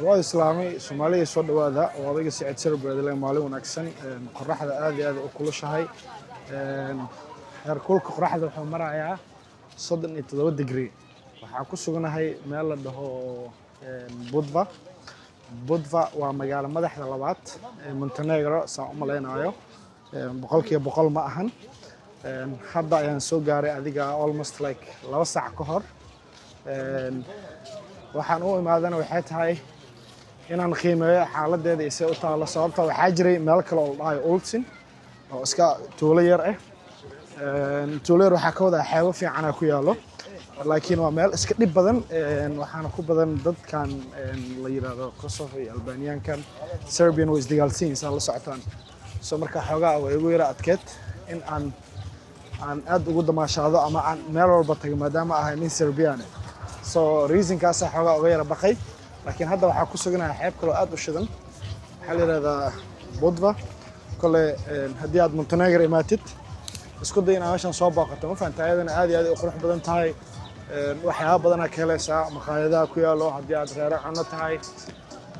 Waa islaamay Soomaaliya, soo dhawaada oo odayga Sicid Sarbeedle. Maalin wanaagsan. Qorraxda aad iyo aad u kulushahay. Heerkulka qorraxda wuxuu marayaa 37 degree. Waxaa ku suganahay meel la dhaho Budva. Budva waa magaalo madaxda labaad ee Montenegro, saan u malaynayo, 100% ma ahan. Hadda ayaan soo gaaray, adiga almost like 2 saac ka hor. Waxaan u imaadana waxay tahay inaan qiimeeyo xaaladeeda iyo say u taalo, sababta waxaa jiray meel kale oo la dhahayo Ulcinj oo iska tuulo yar ah. Tuulo yar waxaa ka wadaa xeebo fiicana ku yaalo, laakiin waa meel iska dhib badan. Waxaana ku badan dadkan la yiraahdo Kosovo iyo Albaniankan. Serbian way isdagaalsan yihiin, saa la socotaan. So marka xoogaa way igu yara adkeed in aan aad ugu damaashaado ama aan meel walba tago, maadaama ahay nin Serbian ah. So reasonkaasaa xoogaa uga yara baqay, laakiin hadda waxaa ku suganayaa xeeb kaloo aad u shidan. Waxaa la yihahdaa Budva. Kole haddii aad Montenegro imaatid, isku day inaad meeshan soo booqato, ma fahanta? Ayadana aad iyo aad ay u qurux badan tahay. Waxyaaba badanaa ka helaysaa, maqaayadaha ku yaalo. Haddii aad reero cuno tahay,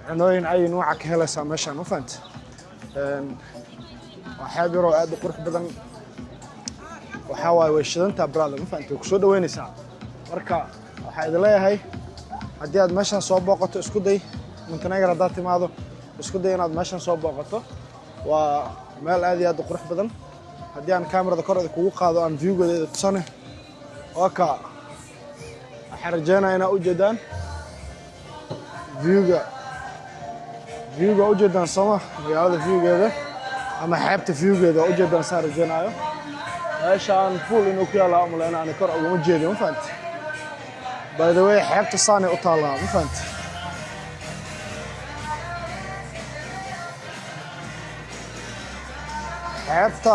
cunooyin ay nuuca ka helaysaa meeshan, ma fahanta? Waa xeeb yaroo aad u qurux badan. Waxaa waaye way shidantaa, brother, ma fahanta? Way kusoo dhaweynaysaa. Marka waxaa idin leeyahay, haddii aad meeshan soo booqato, isku day, Montenegro haddaad timaado, isku day inaad meeshan soo booqato. Waa meel aad iyo aad u qurux badan. Haddii aan kamerada kor kugu qaado, aan viewgeeda idin tusane, waa ka. Waxaan rajeynaya inaa ujeedaan viewga. Viewga ujeedaan sooma? Magaalada viewgeeda ama xeebta viewgeeda waa ujeedaan, saan rajeynayo. Meeshaan pool inuu ku yaalla umaleyna, ani kor uguma jeedin, ma fahanti? By the way, xeebta saanay u taallaa, ma fahanti? Xeebta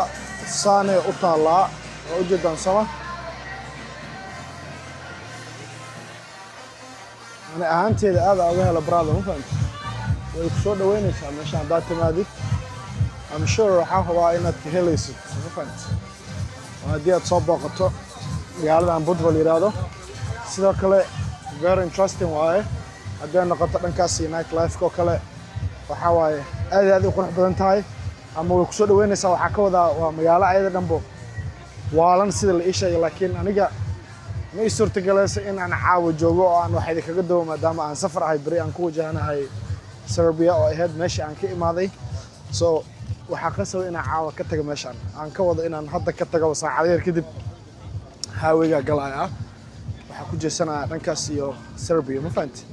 saanay u taallaa, waa ujeedaan sooma? Ani ahaanteeda aada uga hela, brother, ma fahanti? Way ku soo dhaweynaysaa meesha haddaad timaadid. I'm sure, waxaan hubaa inaad ka helaysid, ma fahanti, oo haddii aad soo booqato magaaladan Budva la yidhaahdo. Sidoo kale very interesting waaye haddii ay noqoto dhankaas iyo night life oo kale. Waxaa waaye aad iyo aad u qurux badan tahay ama way kusoo dhaweynaysaa. Waxaa ka wadaa waa magaalo ayada dhanbo waalan, sida la ii sheegay, laakiin aniga ma ii suurtagelayso in aan caawa joogo oo aan wax idinkaga dawo, maadaama aan safar ahay, beri aan ku wajahanahay Serbia oo ahayd meeshii aan ka imaaday. So waxaa qasaba inaan caawa ka tago meeshaan. Aan ka wado inaan hadda ka tago, saacado yar kadib highwayga galaya, waxaa ku jeesanaya dhankaas iyo Serbia, ma fahanti?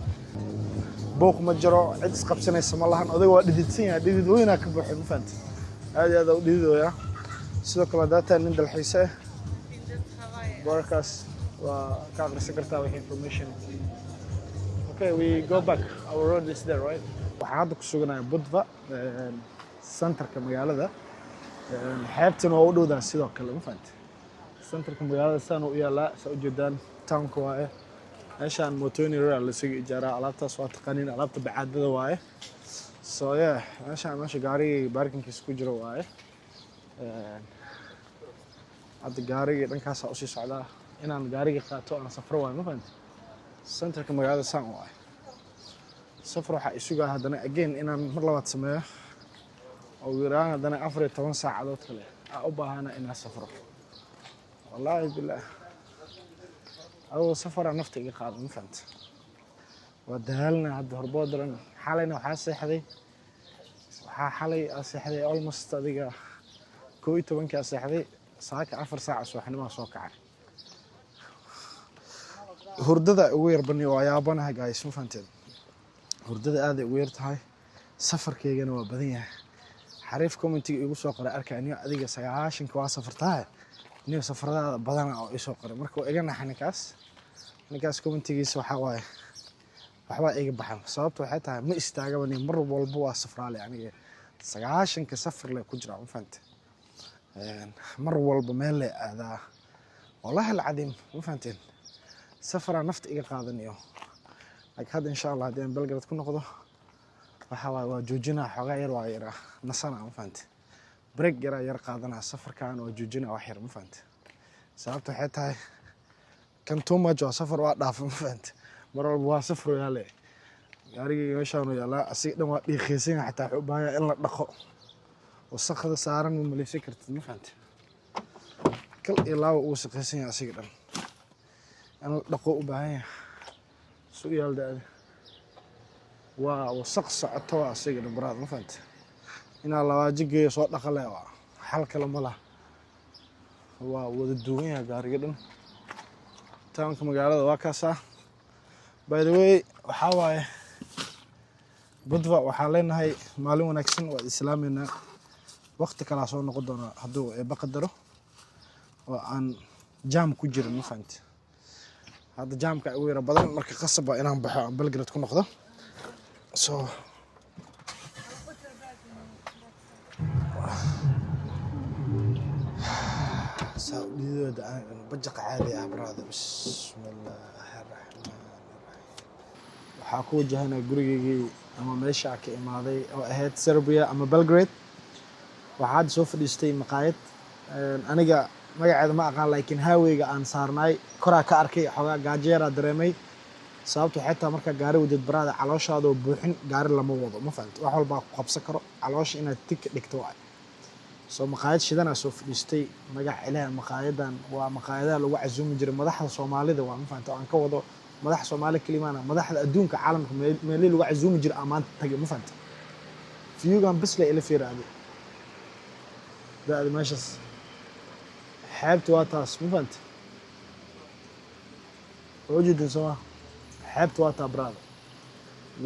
Buuq ma jiro, cid isqabsanaysa ma lahan. Odayga waa dhididsan yahay, dhidid weynaa ka buuxay, ma fahanti? Aad iyo aad u dhididooyaa. Sidoo kale haddaad tahay nin dalxiise ah, boorkaas waa ka akhrisan kartaa wixii information. Okay, we go back. Our road is there, right? Waxaan hadda ku suganayaa Budva, centerka magaalada. Xeebtana waa u dhowdaa sidoo kale, ma fahanti? Centerka magaalada saan u yaalaa, saa ujeedaan, townka waaye. Meeshaan mootooyin yaryar lasaga ijaaraa, alaabtaas waa taqaaniin, alaabta bacaadada waaye. So yeah, meeshaan meesha gaarigii parkingkiisa ku jiro waaye. Hadda gaarigii dhankaasaa usii socdaa inaan gaarigii qaato, aan safro waayo, ma fahanti? Centerka magaalada saan waaye. Safar waxaa isugaa haddana again inaan mar labaad sameeyo, ugu yaraan haddana 14 saacadood kale aa u baahana inaan safro. Wallaahi bilaah, adoo safaraa nafta iga qaado, ma fahamta? Waa daalna hadda horboodaran. Xalayna waxaa seexday, waxaa xalay aa seexday almost adiga 11-kii aa seexday. Saaka 4 saaca subaxnimaa soo kacay. Hurdada ugu yar bani, waa yaabanahay, guys, ma fahanteen? Hurdada aaday ugu yar tahay, safarkaygana waa badan yahay. Xariif commentiga igu soo qoray arkay, "Niyo adiga 90-ka waa safartahay, niyo safaradaada badana," oo isoo qoray. Marka waa iga naxa ninkaas. Ninkaas commentigiisa waxaa waaye waxbaa iga baxan. Sababta waxay tahay ma istaagaba ni, mar walba waa safraale. Aniga 90-ka safar le ku jira, ma fahante? Mar walba meel le aadaa, wallahi alcadiim, ma fahanteen? Safaraa nafta iga qaadanayo. Like hadda, insha Allah, haddii aan Belgrade ku noqdo, waxa waaye waa joojinaa xoogaa yar, waa yara nasana, ma fahante? Break yaraa yar qaadanaa, safarkan waa joojinaa wax yar, ma fahante? Sababta waxay tahay kan too much waa safar, waa dhaafa, ma fahante? Mar walba waa safar yaale. Gaarigayga meeshaanu yaalaa, asiga dhan waa dhiiqaysan yahay, xataa wuxuu u baahan yahay in la dhaqo. Wasaqda saaran ma maleysan kartid, ma fahamtay? Kal iyo laaba uu wasaqaysan yahay, asiga dhan in la dhaqo u baahan yahay. Su yaal da-da waa wasaq socoto, waa asiga dhan, brother, ma fahamtay? Inaa labaajo geeyo soo dhaqa leh, waa xal kale ma laha. Waa wada duwan yahay gaariga dhan. Townka magaalada waa kaasaa. By the way, waxaa waaye Budva. Waxaan leenahay maalin wanaagsan, waa islaameynaa. Waqti kalaa soo noqon doonaa hadduu Eebba qadaro oo aan jam ku jirin, ma fahamti? Hadda jamka ugu yara badan, marka qasab waa inaan baxo, aan Belgrade ku noqdo. So I'll put your bag in the saa u dhididooda aan bajaqa caadi ah, brother. Bismillaahi raxmaani raxiim. Waxaa ku wajahanaa gurigeygii ama meesha ka imaaday oo ahayd Serbia ama Belgrade. Waxaa hadda soo fadhiistay maqaayad. Aniga magaceeda ma aqaan, laakiin highwayga aan saarnaay koraa ka arkay. Xoogaa gaajo yaraa dareemay. Sababta waxay tahay, markaa gaari wadid, brother, calooshaadoo buuxin gaari lama wado, ma fahamti? Wax walbaa ku qabsan karo, caloosha inaad tig ka dhigto waay. Soo maqaayad shidanaa soo fadhiistay. Magac ilaah, maqaayadan waa maqaayadaha lagu casuumi jiray madaxda Soomaalida, waa ma fahamta? Aan ka wado madaxa Soomaali kalimaana, madaxda adduunka, caalamka meelihii lagu casuumi jiray aan maanta tagay, ma fahamta? Viewgan bes la ila fiiraade da-da. Meeshaas xeebta waa taas, ma fahamta? Waa ujeedin sooma? Xeebta waa taa, brother.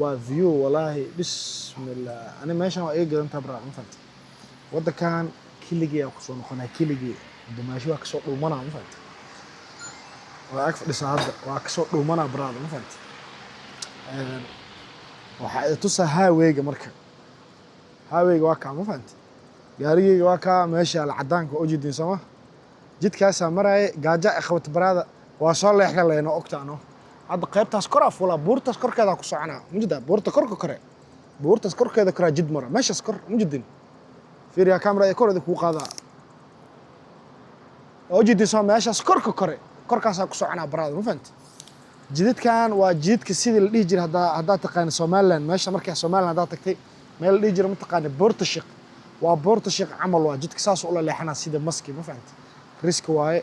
Waa view, walaahi, bismillah. Ani meeshan waa iga gadantaa, brother, ma fahamta? Waddankan keligii aa kusoo noqonaa, keligii dumaashi waa kasoo dhuumanaa, ma fahamta? Waa ag fadhisaa hadda, waa kasoo dhuumanaa, brother, ma fahamta? Waxaa i tusaa highwayga. Marka highwayga waa kaa, ma fahamta? Gaarigeyga waa kaa meesha alcadaanka, waa ujeedin sooma? Jidkaasaa maraaye, gaaja ay qabata, brother, waa soo leexda leeno ogtaano. Hadda qaybtaas koraa fuulaa, buurtaas korkeedaa ku soconaa mujida. Buurta korka kore, buurtaas korkeeda koraa jid mara, meeshaas kor mujidin. Fiiriyaa, camera ee kor kuu qaadaa, waa ujeedin soo? Meeshaas korka kore, korkaasaa ku soconaa, brother, ma fahamti? Jidadkan waa jidadka sidii la dhihi jiray, haddaa taqaani Somaliland, meesha markaa Somaliland haddaa tagtay, meel la dhihi jiray mataqaani? Buurta Shiq. Waa Buurta Shiq camal, waa jidka saas ula leexanaa sida maski, ma fahamti? Risk waaye.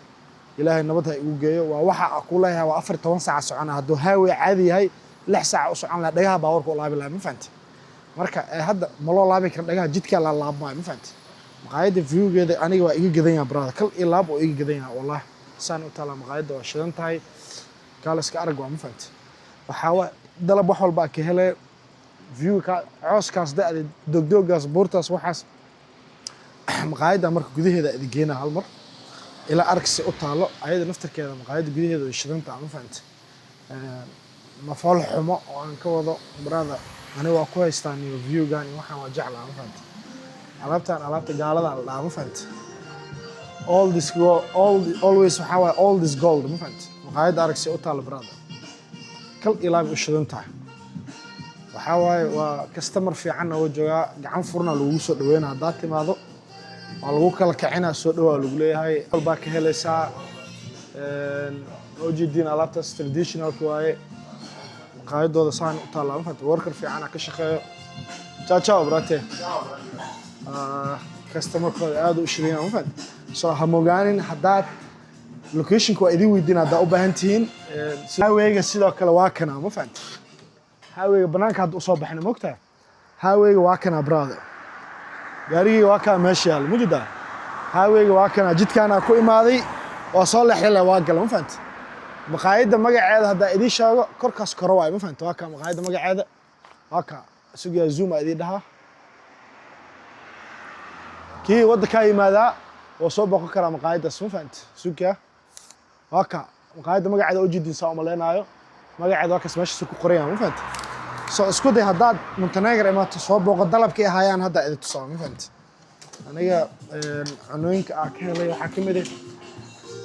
Ilaahay nabad ha igu geeyo. Waa waxa aan ku leeyahay, waa 14 saaca socona. Hadduu highway caadi yahay, 6 saaca u socon lahaa, dhagaha baawarka u laabi lahaa, ma fahamti? Marka hadda ma loo laabi kara dhagaha, jidkaa la laabmaayo, ma fahamti? Maqaayadda viewgeeda aniga waa iga gadan yaha, brother, kal iyo laab oo iga gadan yaha, wallahi. Saan u taalaa maqaayadda, waa shidan tahay, kaaliska arag waa, ma fahamti? Waxaa wa dalab wax walbaa ka hele. Viewka cooskaas da-da, dogdoogaas, buurtaas, waxaas. Maqaayadda marka gudaheeda idin geenaa hal mar ilaa aragsi u taalo. Ayada naftarkeeda maqaayadda gudaheeda way shidan tahay, ma fahamti? Ma fool xumo oo aan ka wado, brother. Ani waa ku haystaa niyo viewgan iyo waxaan waa jeclaa, ma fahamti? Alaabtan alaabta gaalada la dhahaa, ma fahamti? All this go all always, waxaa waaye all this gold, ma fahamti? Maqaayadda aragsi u taalo, brother, kal ilaa bay u shidan tahay. Waxaa waaye waa customer fiicanna oo joogaa, gacan furna lagugu soo dhaweynaa. Haddaad timaado waa lagu kala kicinaa, soo dhawaa lagu leeyahay, walbaa ka helaysaa. Ujeediin alaabtaas traditionalka waaye. Maqaayadooda saan u taallaa, ma fahamti? Worker fiicana ka shaqeeyo. Ciao ciao, brate. Customerkooda aad u shidan yahay, ma fahamti? So ha mogaanin haddaad locationka waa idin weydiin haddaa u baahan tihiin. Highwayga sidoo kale waa kana, ma fahamti? Highwayga banaanka hadda usoo baxna, mogtahay? Highwayga waa kana, brother. Gaarigayga waa kaa meesha yaalla, mujida. Highwayga waa kana, jidkaanaa ku imaaday, waa soo leexday, waa gala, ma fahamti? Maqaayadda magaceeda haddaa idiin sheego, korkaas koro waayo, ma fahamti? Waa kaa maqaayadda magaceeda, waa kaa isugaa. Zoom aa idiin dhahaa. Kii waddankaa yimaadaa waa soo booqan karaa maqaayaddaas, ma fahamti? Sugaa, waa kaa maqaayadda magaceeda, ujeedin saa umaleynaayo. Magaceeda waa kaas, meeshaas ku qoran yahay, ma fahamti? So isku day haddaad Montenegro imaato, soo booqo. Dalabkii ahaayaan hadda idin tusaa, ma fahamti? Aniga cunooyinka aan ka helay waxaa ka mid ah,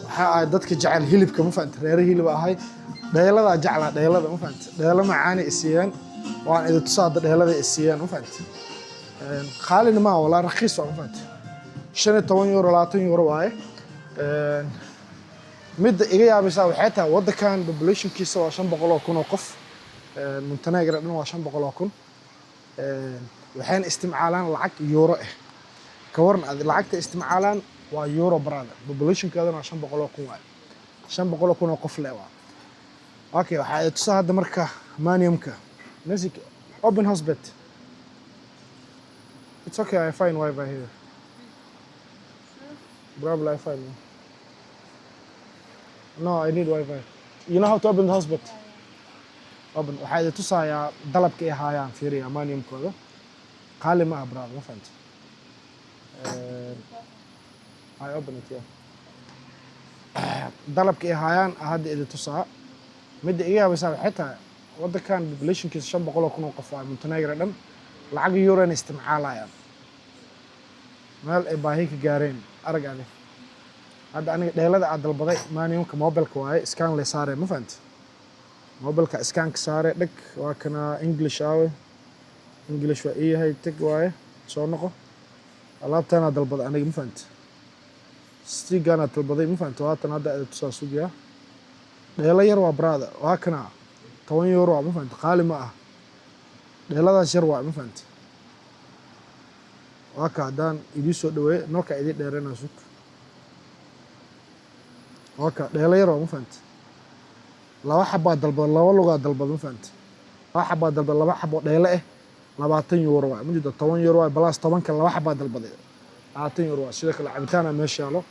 waxaa ahay dadka jecel hilibka, ma fahamti? Reere hilib ahay, dheeladaa jeclaa, dheelada, ma fahamti? Dheelo macaani isiiyeen, waan idin tusaa hadda dheelada isiiyeen, ma fahamti? Qaalina maa, walaa rakiis waa, ma fahamti? 15 euro, 20 euro waaye. Midda iga yaabaysaa waxay tahay, waddankan populationkiisa waa 500,000 oo qof. Montenegro dhan waa 500,000. Waxayna isticmaalaan lacag euro ah. Ka waran ad lacagta isticmaalaan waa euro, brother. Populationkeedana waa 500,000 waaye, 500,000 oo qof le waa. Okay, waxaa i tusaa hadda marka menuka. Music open hotspot. It's okay, I find wifi here. Probably I find. No, I need wifi. You know how to open the hotspot? Open. Waxaa i tusayaa dalabka ay haayaan. Fiiriya menukooda, qaali ma ah, brother, ma fahamti? I open it, yeah. Dalabka ay haayaan hadda idin tusaa. Midda iga yaabaysaa waxay tahay waddankan populationkiisa 500,000 oo qof waa Montenegro dhan, lacag eurona isticmaalayaan. Meel ay baahi ka gaareen arag adi. Hadda aniga dheelada aad dalbaday menuka mobilka waaye, scan le saare, ma fahamti? Mobilka scanka saare, dheg, waa kana. English aawe? English waa ii yahay, tag waaye, soo noqo. Alaabtanaa dalbaday aniga, ma fahamti? Stiganaa dalbaday, ma fahamti? Waatan hadda idin tusaa, sugiyaa. Dheelo yar waa, brother, waa kana, 10 euro waa, ma fahamti? Qaali ma ah, dheeladaas yar waa, ma fahamti? Waa ka haddaan idii soo dhaweeye, nalka idii dheeranaa, sug. Waa ka dheelo yar waa, ma fahamti? Laba xabaa dalbada, laba lugaa dalbada, ma fahamti? Laba xabaa dalbada, laba xabo dheelo ah 20 euro waay, ma jirto? 10 euro waay plus tobanka, laba xabaa dalbaday, 20 euro waay. Sidoo kale cabitaana meesha yaalo.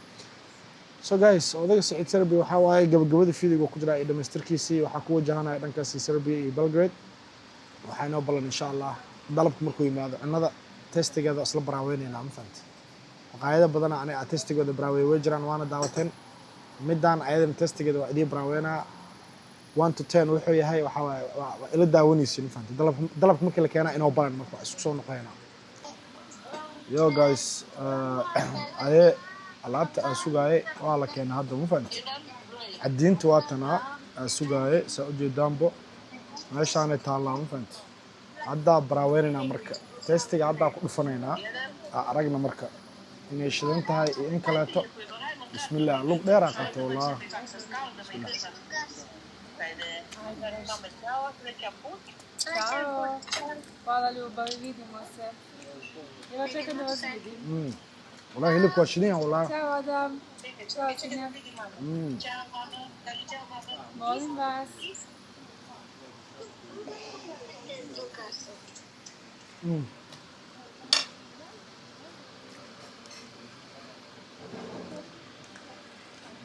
So guys, odayga Saciid Serbia waxaa waaye gabagabada videoga ku jira iyo dhamaystirkiisii. Waxaa ku wajahanaya dhankaasi Serbia iyo Belgrade. Waxaa inoo ballan, insha Allah, dalabka markuu yimaado cunnada testigeeda isla baraaweynayna, ma fahamti? Maqaayado badana aniga aa testigooda baraaweeye way jiraan, waana daawateen. Midaan ayadana testigeeda waa idiin baraaweynaa. 1 to 10 wuxuu yahay waxaa waaye waa ila daawanaysin, ma fahamti? Dalabka markii la keenaa inoo balan, marka waa isku soo noqonayna. Yo guys, aye, alaabta aan sugaaye waa la keenay hadda, ma fahamti? Cadiinta waa tanaa aan sugaaye, saa ujeedaanbo, meeshaanay taallaa, ma fahamti? Haddaa baraaweynayna marka, testiga haddaa ku dhufanaynaa, aa aragna marka inay shidan tahay iyo in kaleeto. Bismillah, lug dheeraa qabta wallah. Bismillah. Ćao. Hvala ljubavi, vidimo se. Jedva čekam da vas vidim. Wallahi hilibka waa shidan yahay, wallah. Ćao Adam. Ćao Činja. Molim vas.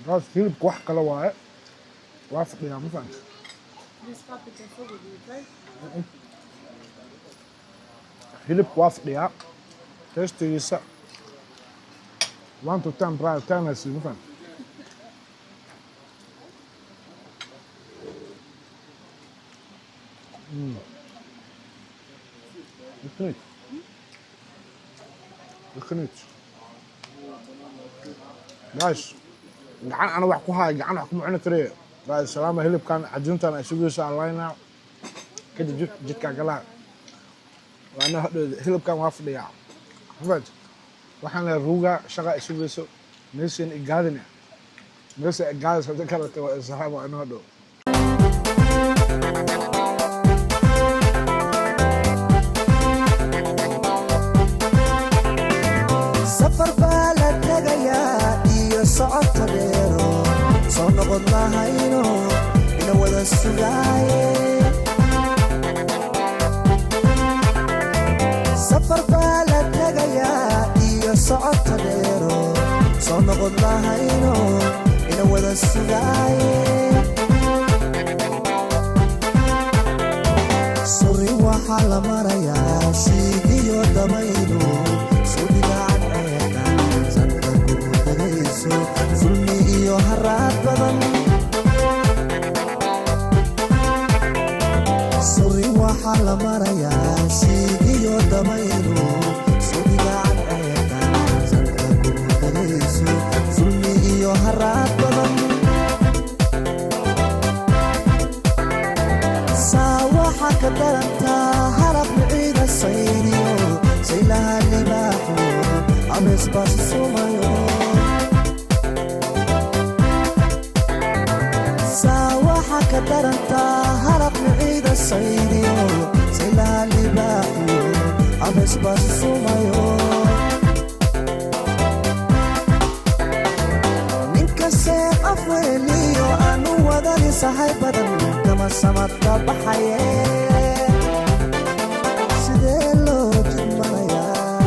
Gaas, hilibka wax kale waaye, waa fadhiyaa, ma fahamti? This paprika is so good, you try? Hilibka waa fadhiyaa, testigiisa 1 to 10, brother, 10 la siiyo, ma fahamti? Geniet. Geniet. Guys, gacan ana wax ku haya, gacan wax kuma cuni karayo. Guys, salaama. Hilibkan cajiintan ay sugayso aan kadib jidkaa galaa waana hadhowda. Hilibkan waa fadhiyaa, ma waxaan leeyahay ruuga shaqa ay sugayso meeshan igaadina, meesha igaadaysa hadda kalete. Waa salaama, waa inoo hadhow. Safar baa la tegayaa iyo socodka dheero, soo noqon lahayno ina wada sugaaye. Safar baa la tegayaa iyo socodka dheero, soo noqon lahayno ina wada sugaaye. Suri waxaa la marayaa siigiyo dabaylu sudigacan ceeda sanka kugu dagayso, sulmi iyo haraad badan. Suri waxaa la marayaa siigiyo dabaylu sudigacan ceeda sanka kugu dagayso, sulmi iyo haraad badan. Saa waxaa ka darantaa harab miciida sayniyo saylaha libaaxo abeesbaas sumayo. Saa waxaa ka darantaa harab miciida. Saydiyo saylaha libaaxiyo abeesbasumayo. Ninkastee afweeliyo aanu wadani sahay badan kama samadka baxaye, sidee loo jidmanayaa?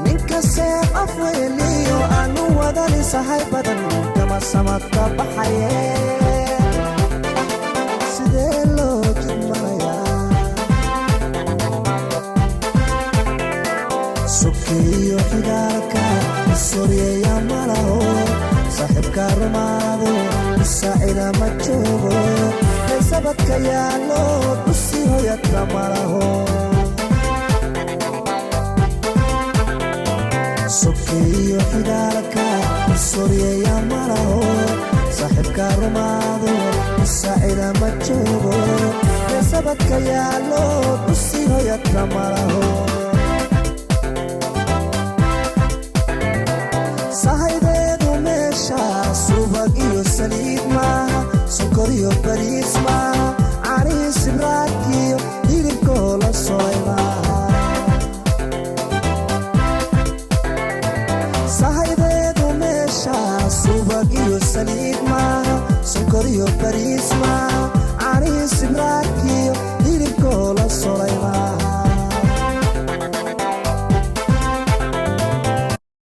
Ninkastee afweeliyo aanu wadani sahay badan kama samadka baxaye, sidee loo jidmanayaa? Sokeeyo xigaalka isoryeeya malaho, saaxiibka rumaado isaacida ma joogo, heesabadka yaallo dhusi hoyadka malaho. Sokeeyo xigaalka isoryeeya malaho, saaxiibka rumaado isaacida ma joogo, heesabadka yaallo dhusi hoyadka malaho. Sahaydeedu meesha subag iyo saliid maaha, sonkor iyo bariis maaha, canihii sibraakiyo hilibkoo la solay maaha. Sahaydeedu meesha subag iyo saliid maaha, sonkor iyo bariis maaha, canihii sibraakiyo hilibkoo la solay maaha.